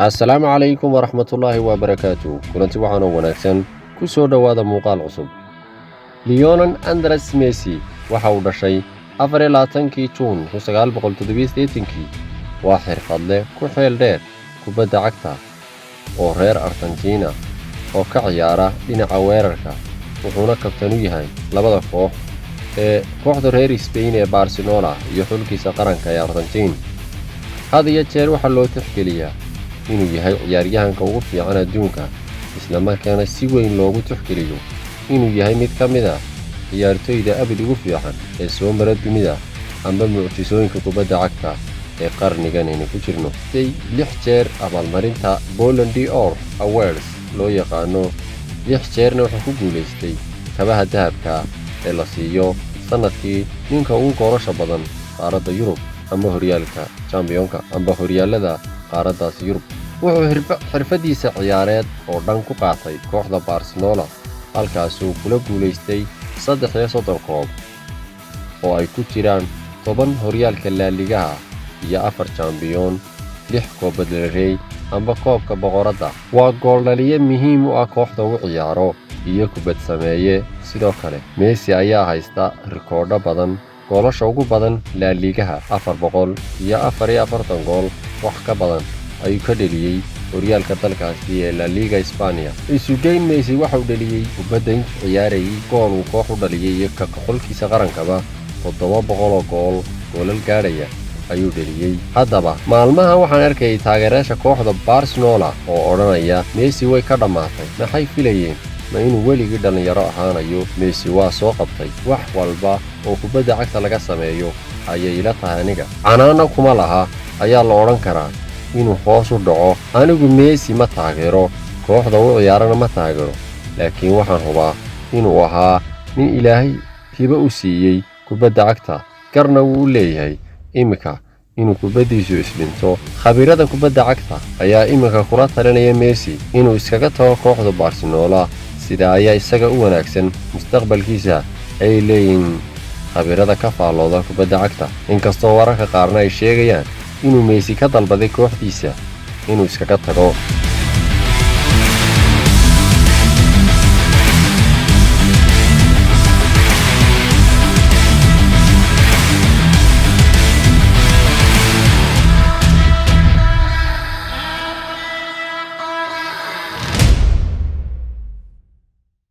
Assalaamu calaykum waraxmatullaahi wabarakaatu. Kulanti waxaanoo wanaagsan, ku soo dhowaada muuqaal cusub. Lionel Andres Messi waxa uu dhashay 24-kii Juun 1987-kii. Waa xirfadle ku xeel dheer kubadda cagta oo reer Argentina oo ka ciyaara dhinaca weerarka, wuxuuna kabtan u yahay labada koox ee kooxda reer Spain ee Barcelona iyo xulkiisa qaranka ee Argentiin. Had iyo jeer waxaa loo tixgeliyaa inuu yahay ciyaaryahanka ugu fiican adduunka, islamarkaana si weyn loogu tixgeliyo inuu yahay mid ka mid ah ciyaartoyda abid ugu fiican ee soo mara dunida amba mucjisooyinka kubadda cagta ee qarnigan aynu ku jirno. Lix jeer abaalmarinta Ballon d'Or Awards loo yaqaano, 6 jeerna wuxuu ku guulaystay kabaha dahabka ee la siiyo sannadkii ninka ugu goolasha badan qaaradda Yurub amba horyaalka championka amba horyaallada qaaraddaasi Yurub. Wuxuu xirfaddiisa ciyaareed oo dhan ku qaatay kooxda Barcelona, halkaasuu kula guulaystay 33 koob oo ay ku jiraan 10 horyaalka La Ligaha iyo afar champion, lix Copa del Rey amba koobka boqoradda. Waa gooldhaliye muhiim u ah kooxda u ciyaaro iyo kubad sameeye. Sidoo kale Messi ayaa haysta rikoodho badan: goolasha ugu badan La Ligaha, 444 gool wax ka badan ayuu ka dheliyey horyaalka dalkaasi ee La Liga Isbaaniya. Isugeyn, Messi waxauu dheliyey kubadda intuu ciyaarayay gool uu koox u dhaliyey iyo ka xulkiisa qarankaba 700 oo gool, goolal gaadhaya ayuu dheliyey. Haddaba maalmahan waxaan arkayay taageerayaasha kooxda Barcelona oo odhanaya Messi way ka dhammaatay. Maxay filayeen? Ma inuu weligii dhallinyaro ahaanayo? Messi waa soo qabtay wax walba oo kubadda cagta laga sameeyo ayay ila tahay aniga. Canaana kuma laha ayaa la odhan karaa inuu hoos u dhaco. Anigu Messi ma taageero, kooxda u ciyaarana ma taageero, laakiin waxaan hubaa inuu ahaa nin Ilaahay hibo u siiyey kubadda cagta, garna wuu u leeyahay iminka inuu kubaddiisu isdhinto. Khabiirada kubadda cagta ayaa iminka kula talinaya Messi inuu iskaga tago kooxda Barcelona. Sida ayaa isaga u wanaagsan mustaqbalkiisa, ayay leeyihiin khabiirada ka faallooda kubadda cagta, inkastoo wararka qaarna ay sheegayaan inuu Messi ka dalbaday kooxdiisa inuu iskaga tago.